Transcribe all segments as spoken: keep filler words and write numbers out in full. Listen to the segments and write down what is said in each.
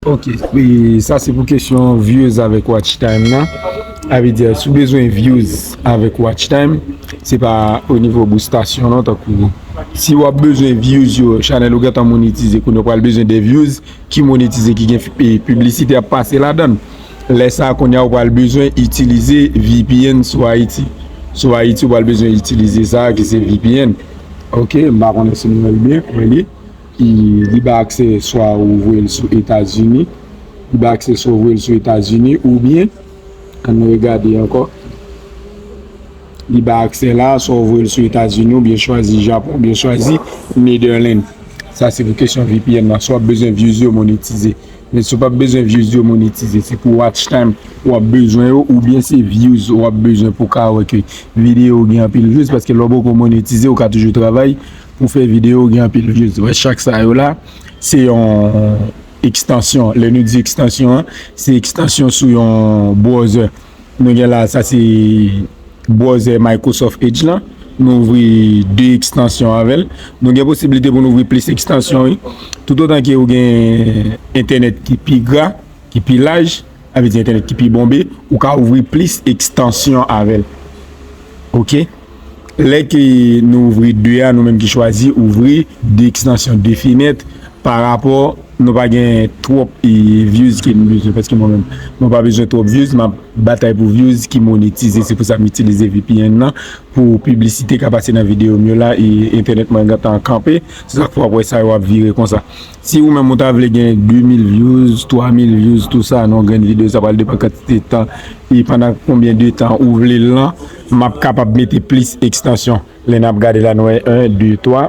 Ok, e sa se pou kesyon views avèk watch time nan. A vle di, si w bezwen views avèk watch time, se pa o nivo boostasyon non, tankou si w ap bezwen views yo, chanèl ou gentan monetize, kounye a w pral bezwen de views ki monetize, ki gen e, piblisite ap pase ladan l. Lè sa a, kounye a w pral bezwen itilize V P N sou Ayiti. Sou Ayiti, w pral bezwen itilize sa a ki se V P N. Ok, m pa konnen si nou wè l byen, wè li. Li ba aksè swa ou voye l sou Etazini, li ba aksè swa ou voye l sou Etazini, oubyen, ann regade ankò, li ba aksè la, swa ou voye l sou Etazini, oubyen chwazi Japon, oubyen chwazi Netherlands. Sa se pou kesyon V P N nan, swa w ap bezwen views yo monetize. Men si w p ap bezwen views yo monetize, se pou watch time w ap bezwen yo, oubyen se views w ap bezwen pou w ka wè ke videyo w gen anpil views, paske lè w poko monetize, ou ka toujou travay pou fè videyo w gen anpil views. Wè, chak sa yo la, se yon ekstansyon. Lè nou di ekstansyon an, se ekstansyon sou yon browser. Nou gen la, sa se browser Microsoft Edge lan. Nou ouvri de ekstansyon avè l. Nou gen posiblite pou nou ouvri plis ekstansyon, wi. Toutotan ke ou gen entènèt ki pi gra, ki pi laj, sa vle di entènèt ki pi bonbe, ou ka ouvri plis ekstansyon avè l. Ok? Lè ke nou ouvri de a, nou menm ki chwazi ouvri de ekstansyon, de fenèt, pa rapò nou pa gen twòp e, views ke nou bezwen, paske mwen menm, mwen pa bezwen twòp views, m ap batay pou views ki monetize, se pou sa m itilize V P N nan, pou piblisite ka pase nan videyo m yo la, e entènèt mwen gentan kanpe, se sa k fè w ap wè sa yo ap vire konsa. Si ou menm ou ta vle gen de mil views, twa mil views, tou sa, nan yon grenn videyo, sa pral depann kantite tan, e pandan konbyen de tan ou vle l lan, m ap kapab mete plis ekstansyon. Lè n ap gade la, nou wè en, de, twa,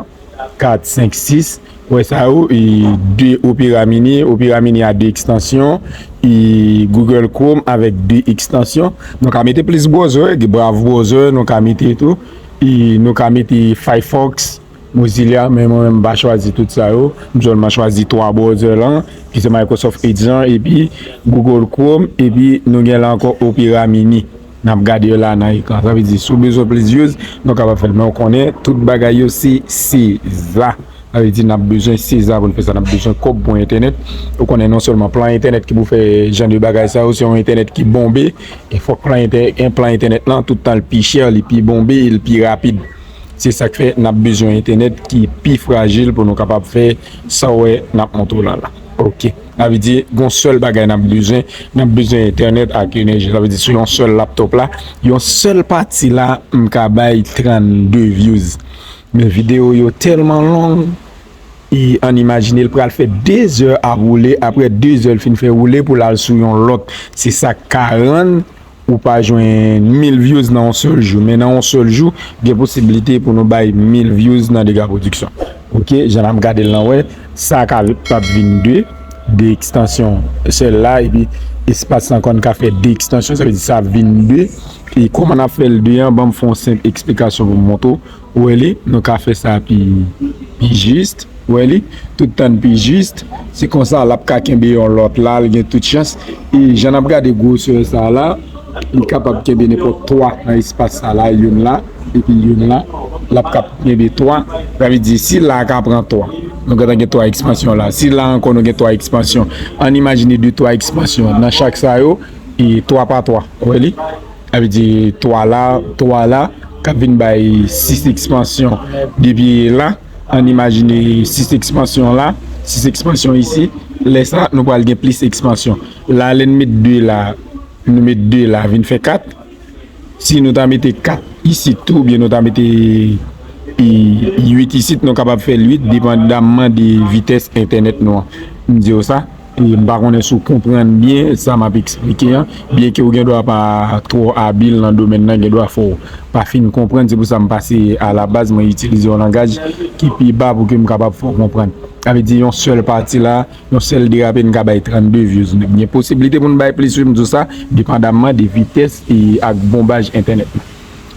kat, senk, sis. Wè sa yo, e de Opera Mini. Opera Mini a de ekstansyon. E Google Chrome avèk de ekstansyon. Nou ka mete plis browser, gen Brave Browser, nou ka mete tou. E nou ka mete Firefox, Mozilla, men mwen menm m pa chwazi tout sa yo. M sèlman chwazi twa browser lan, ki se Microsoft Edge lan, epi Google Chrome, epi nou gen la ankò Opera Mini. N ap gade yo la nan ekran. Sa vle di, si w bezwen plis views, nou kapab fè l. Men w konnen, tout bagay yo se seza. Sa vle di, n ap bezwen seza pou n fè sa. N ap bezwen kòb pou entènèt. Ou konnen, non sèlman plan entènèt ki pou fè jan de bagay sa yo, se yon entènèt ki bonbe. E fòk plan entè-, en plan entènèt lan, tout tan l pi chè, li pi bonbe, e l pi rapid. Se sa k fè n ap bezwen entènèt ki pi frajil pou nou kapab fè sa w wè n ap montre w la la. Ok. Sa vle di, gon sèl bagay n ap bezwen, n ap bezwen entènèt ak enèji. Sa vle di, sou yon sèl laptop la, yon sèl pati la, m ka bay trannde views. Men videyo yo tèlman long, e ann imajine l pral fè de zè ap woule, apre de zè l fin fè woule pou l al sou yon lòt. Se sa k ka rann ou pa jwenn mil views nan yon sèl jou. Men nan yon sèl jou, gen posiblite pou nou bay mil views nan Dega Production. Ok, jan n ap gade l lan, wè, sa ka p ap vin de, de ekstansyon sèl la, epi espas lan konn ka fè de ekstansyon, sa vle di sa vin de. E kòman n ap fè l de an, ban m fè yon senp eksplikasyon pou m montre w. Ou wè li, nou ka fè sa pi, pi jis. Ou wè li, tout tan pi jis. Se konsa, l ap ka kenbe yon lòt la, l gen tout chans. E jan n ap gade gwosè sa la, li kapab kenbe nenpòt twa nan espas sa la, youn la, epi youn la. L ap kap kenbe twa. Sa vle di, si la ka pran twa, nou gentan gen twa ekspansyon la. Si la ankò, nou gen twa ekspansyon. Ann imajine de twa ekspansyon. Nan chak sa yo, e twa pa twa. Ou wè li? Sa vle di twa la, twa la, k ap vin bay sis ekspansyon. Depi la, ann imajine sis ekspansyon la, sis ekspansyon isi. Lè sa, nou pral gen plis ekspansyon. La, lè n met de la, nou met de la, vin fè kat. Si nou ta mete kat isit tou, oubyen nou ta mete, e, uit isit, nou kapab fè l uit, depandamman de vitès entènèt nou an. M di w sa. E m pa konnen si w konprann byen sa m ap eksplike an. Byenke w gen dwa pa twò abil nan domèn nan, gen dwa fè w pa fin konprann. Se pou sa m pase a la baz, mwen itilize yon langaj ki pi ba pou ke m kapab fè w konprann. Sa vle di yon sèl pati la, yon sèl derape, n ka bay trannde views. Gen posiblite pou n bay plis, wi, m di w sa, depandamman de vitès e ak bonbaj entènèt la.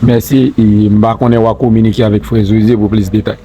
Mèsi, e m pa konnen w a kominike avèk frè Jose pou plis detay.